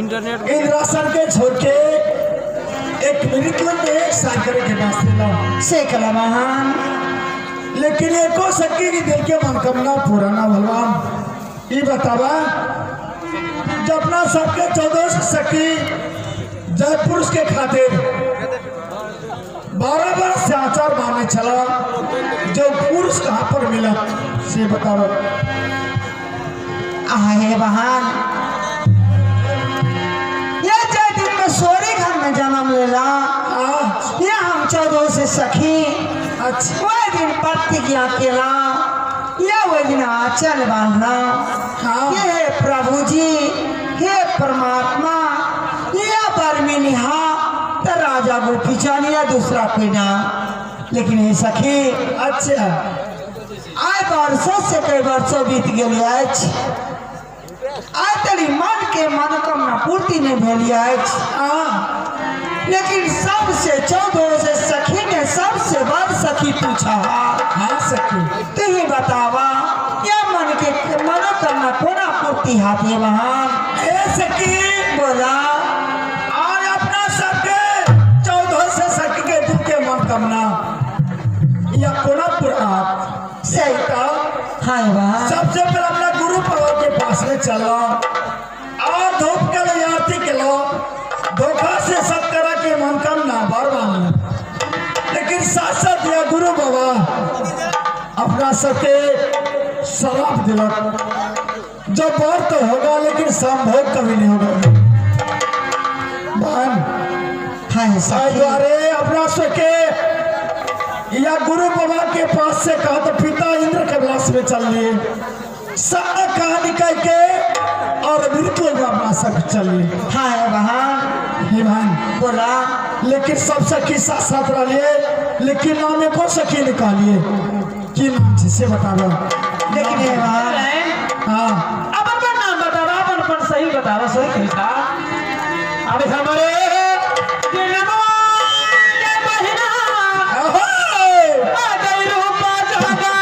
Internet इंद्रासन के छोड़ के एक मिनट में एक साल करे के वास्ते ला से कला महान। लेकिन एको सखी के दिल के मनोकामना पूरा ना भगवान। ये बतावा जब अपना सबके 14 सखी जयपुर के खातिर 12 बरस से आचार मारने चला, जो पुरुष कहाँ पर मिला से बताओ। आहे बहान, ये जय दिन में सोरे घर में जन्म लेला हाँ। ये हम 14 से सखी अच्छा। वह दिन प्रतिज्ञा केला या वह दिन आंचल बांधना। हाँ। ये हे प्रभु जी, हे परमात्मा, या बर में निहा तो राजा गोपी चंद या दूसरा कोई ना। लेकिन हे सखी, अच्छा, आय वर्षों से कई वर्षों बीत गेल अछि, आइ तरी मन के मनोकामना पूर्ति नहीं भेल अछि। हाँ। लेकिन सबसे 14 से सखी ने सबसे बड़ सखी पूछा। हाँ सखी, तू ही बतावा क्या मन के मनोकामना कोना पूर्ति हाथे वहाँ? ए सखी, बोला। आज अपना सबके 14 से सखी के दिल के मनोकामना या कोना पूरा सही। बताओ। हाँ वहाँ। सबसे पहले अपना गुरु बाबा के पास में चलो और धूप के लिए आरती के लो, धोखा से सब तरह के मनोकामना बार मान। लेकिन साथ साथ यह गुरु बाबा अपना सबके शराब दिलक, जब बर तो होगा लेकिन संभोग कभी नहीं होगा बहन। हाँ आए सखी। द्वारे अपना सबके या गुरु बाबा के पास से कहा तो पिता इंद्र के पास में चल लिए, सारा कहानी कह के और मृत्यु में अपना सब चल लिए। हाँ वहाँ। हे बहन, बोला। लेकिन सब सखी साथ साथ रहिए, लेकिन नाम एको सखी निकालिए की नाम छै से बताबो। लेकिन हे वहाँ। हाँ। अपन अपन नाम बतावा, अपन अपन सही बतावा, सही तरीका। अरे हमारे जनमवा के महीना अहो! आ गई रूपा जागा।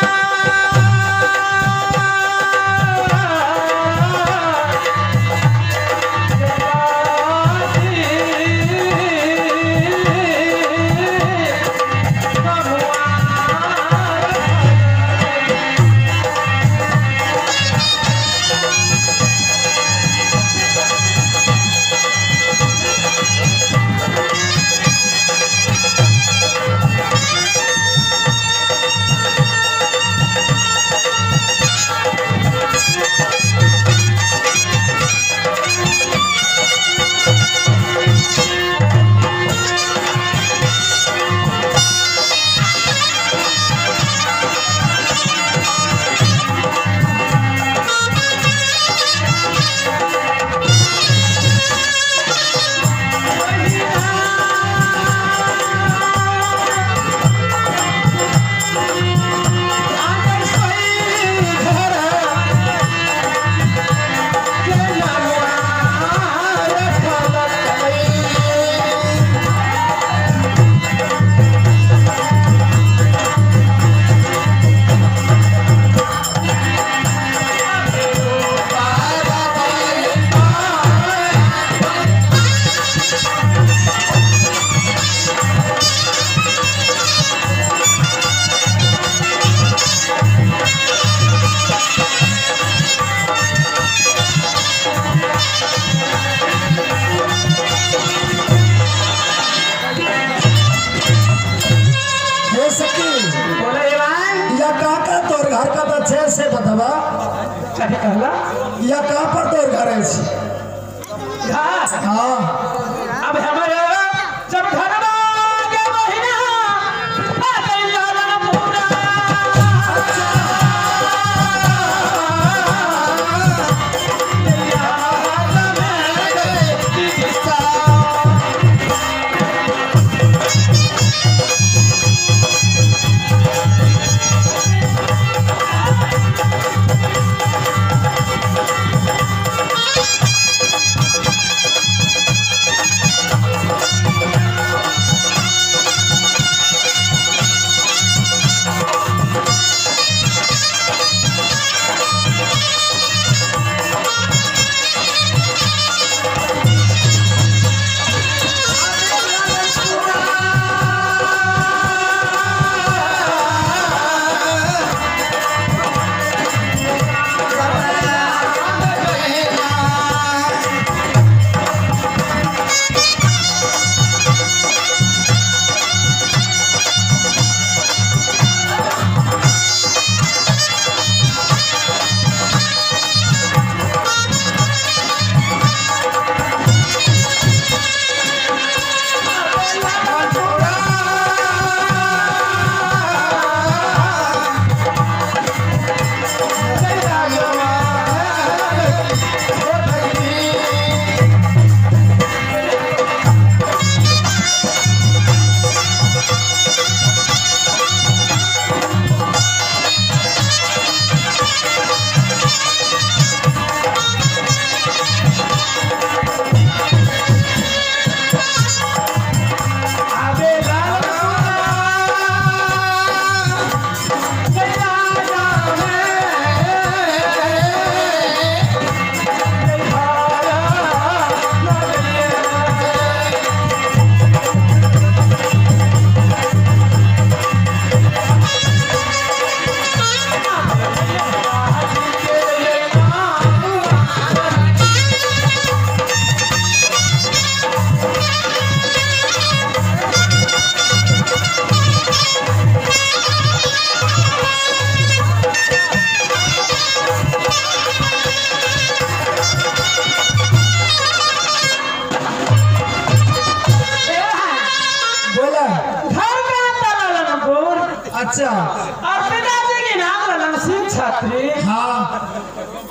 भ्रातरी। हाँ।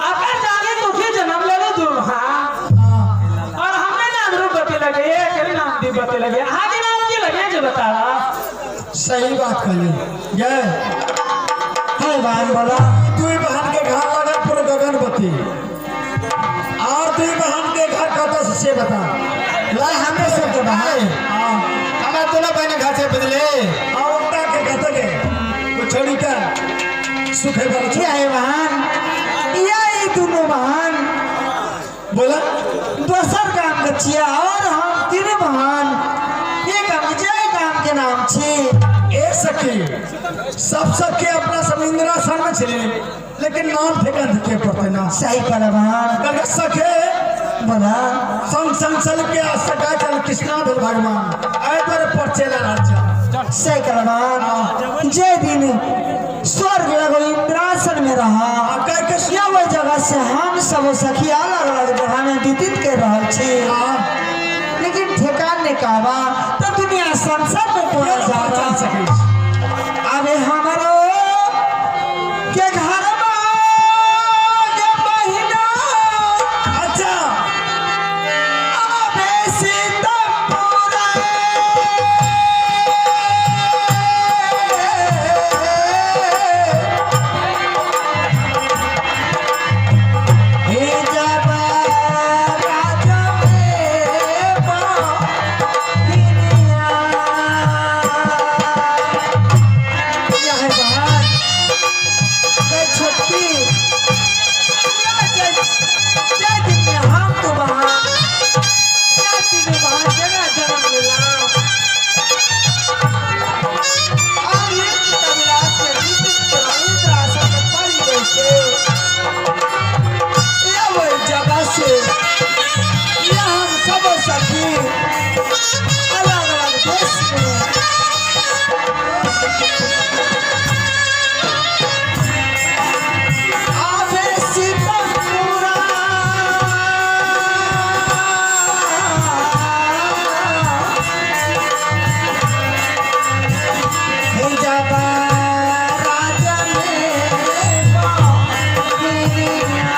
अगर जाने दुखी जन्म ले तू। हाँ। और हमने नाम रूप बते लगे, एक नाम दी बते लगे, आगे नाम की लगे जो बतावा। सही बात कहली जय। हे बहन बोला। तू बहन के घर लगा पूरे गगनवती और तू बहन के घर कत से बता। ला हमें सबके बहन। हाँ। हमारे दोनों बहन घर से बदले। और का के कत के वो छोड़ी का सुखे पर ये है बहन, ये दोनों बहन बोला दोसर काम के छिया और हम तीन बहन ये काम के जय काम के नाम छी। ए सखी सब सबके अपना सब इंद्रासन में चले लेकिन नाम ठेका दिखे पड़ते ना। सही कहला बहन। अगर सखे बोला संग संग चल के सका चल कृष्णा भेल भगवान आए पर परचेला राजा। सही कहला बहन। जय दिन स्वर्ग लगो इंद्रासन में रहा या वह जगह से हम सब सखी अलग अलग जगह में व्यतीत कर रहल छी, लेकिन ठेकान ने कहवा तो दुनिया संसार में पहुंच पहचान जाता। सके अबे हमारो के घर के बहिना। अच्छा। अबे सीतापुरा हे जब राजा में बहिनिया। यह बहन मैं छोटकी जय दिन में हम तो बहन जय दिन में बहन जगह जन्म मिला और ये कविराज के इंद्रासन में पड़ी गई थे। यह वही जगह से यह हम सब सखी अलग अलग देश में आवे सीतापुरा। हे जब राजा में बहिनिया।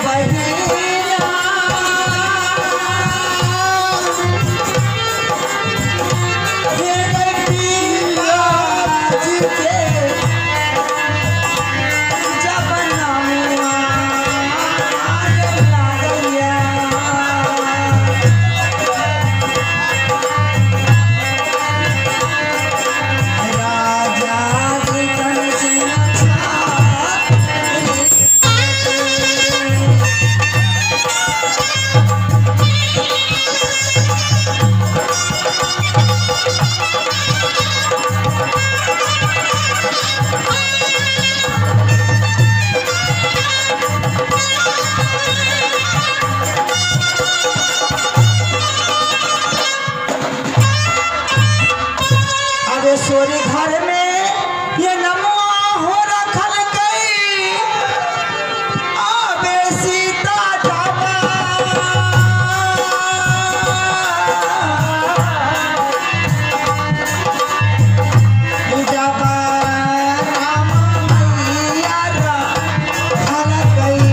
बहिना हे पियाज के जब नमुआ लागैया। राजा कृष्ण सिंह अरे सोरी घर में ये नमुआ हो रखल गई आबे सीता जाबा। जाबा राम मैया रखल गई।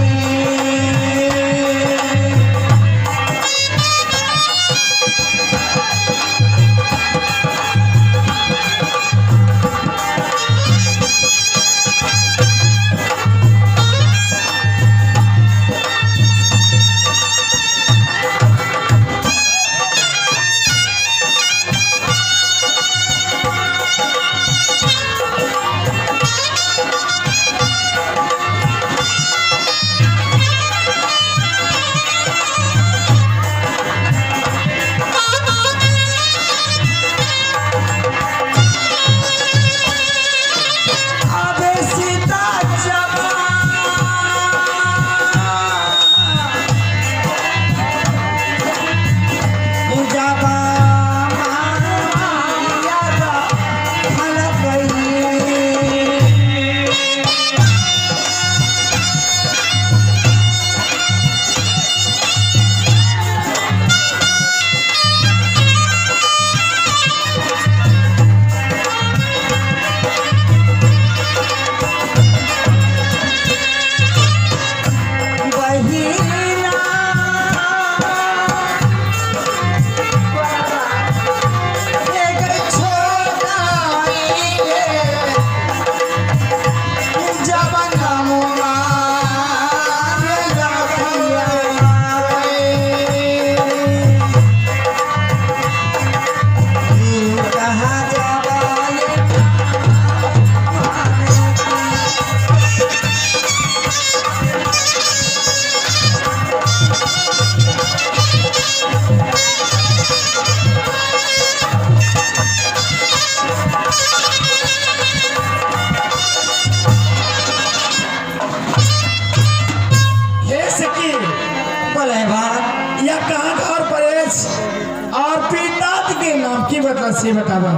बतला से बतावा।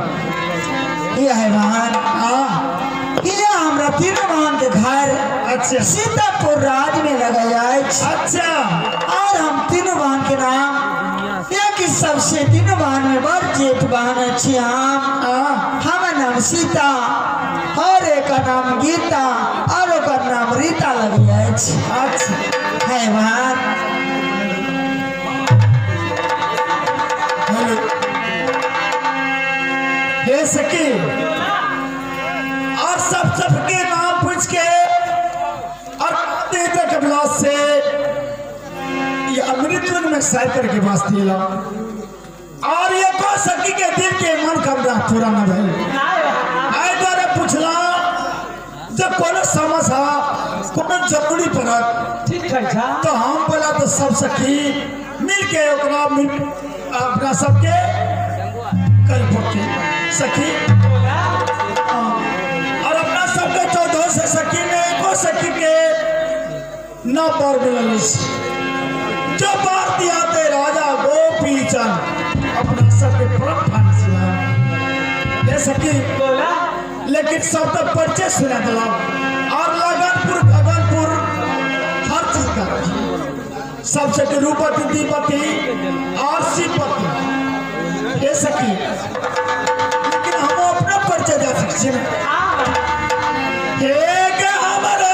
यह है बहन। हाँ यह हमरा तीनों बहन के घर अच्छा सीतापुर राज में लगाया। अच्छा और हम तीनों बहन के नाम यह कि सबसे तीनों बहन में बड़ जेठ बहन अच्छी हम। हमार नाम सीता और एक नाम गीता और एक नाम रीता लगी। अच्छा है बहन। हे सखी और सब सबके नाम पूछ के और कपिलास से ये अमृत में सैर करके वास्ते ला और ये को सखी के दिल के मन कमरा पूरा न भइल। आए द्वारा पूछला जब कोनो समस्या कोनो जरूरी पड़त ठीक है तो हम बोला तो सब सखी मिल के ओकरा मिल अपना सबके कर पड़ती सखी। और अपना सबके 14 से सखी में एको सखी के न पर मिलल जो बार दिया ते राजा गोपी चंद अपना सबके परम फांसी है सखी। लेकिन सब तो परिचय सुना दिला और लगनपुर गगनपुर हर चीज का सबसे के रूपति दीपति और सीपति ये सखी। लेकिन हम अपना परिचय दे सकते हैं। एक हमारा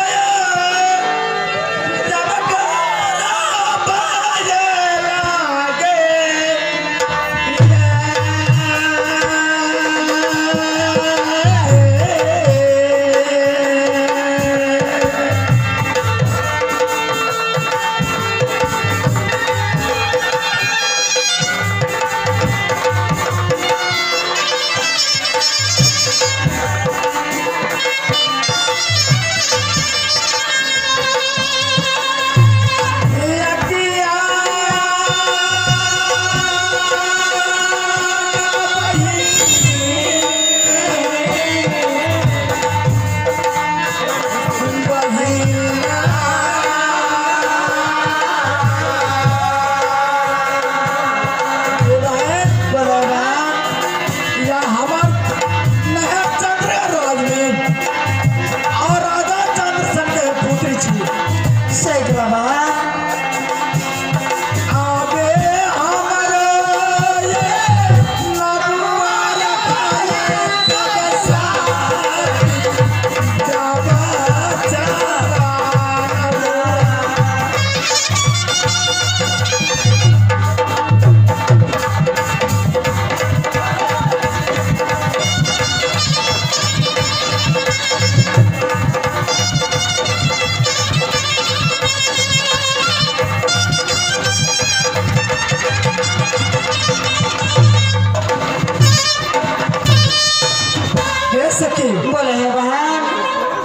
सखी बोले है बहन।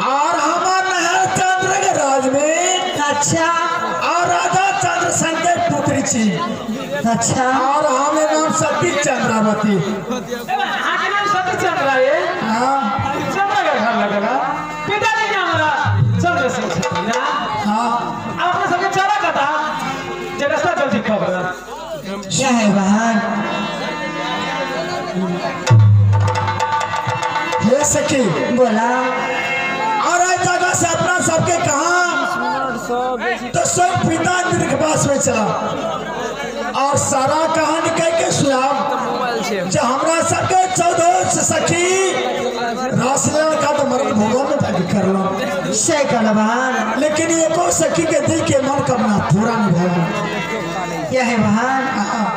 और हमार नहर चंद्र के राज में अच्छा और राजा चंद्र सेन के पुत्री छी। अच्छा और हमें नाम सती चंद्रावती। नाम सती चंद्र है। हाँ चंद्र के घर लगला पिताजी नाम चंद्र सिंह छथिन ना। हाँ अपने सबके चला कथा जे रास्ता जल्दी खबर क्या है बहन। हे सखी बोला और एक जगह से अपना सबके कहा तो स्वयं पिता इंद्र के पास में चला और सारा कहानी कह के सुनाब जो हमरा सबके 14 सखी रासलीला का तो मरण भोगों में तक कर लो से बहन। लेकिन एको सखी के दिल के मन कमना पूरा नहीं भया। यह है बहन।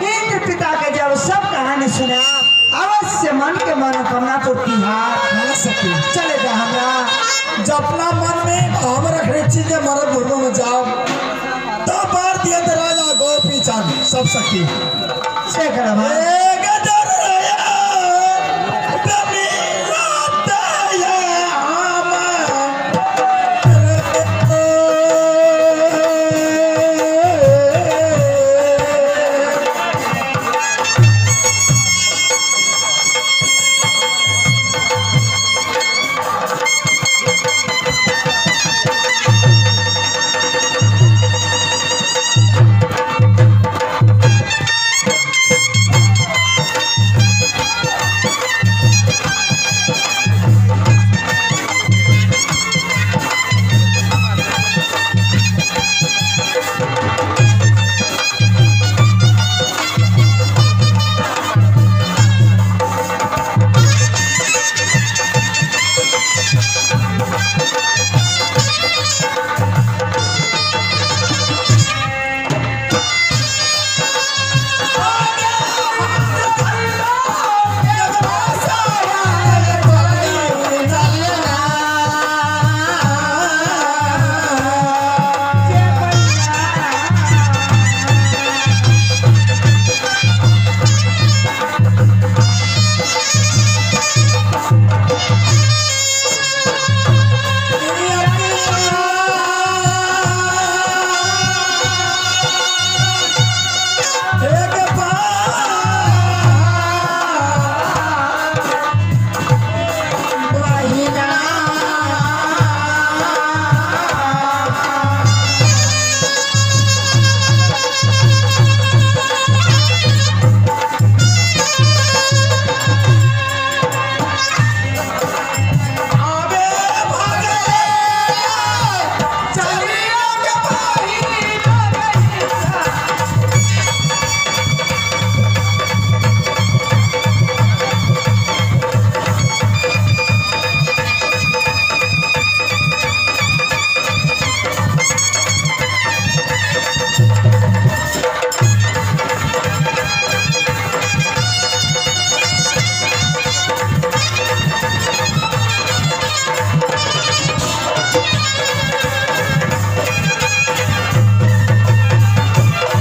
इंद्र पिता के जब सब कहानी सुना अवश्य मन के मनोकामना पूर्ति हाँ सखी चले जा हमरा जब अपना मन में हम रखने चीजें मरण भोगों में जाओ तो बार दिया राजा गोपी चंद सब सखी से बहन।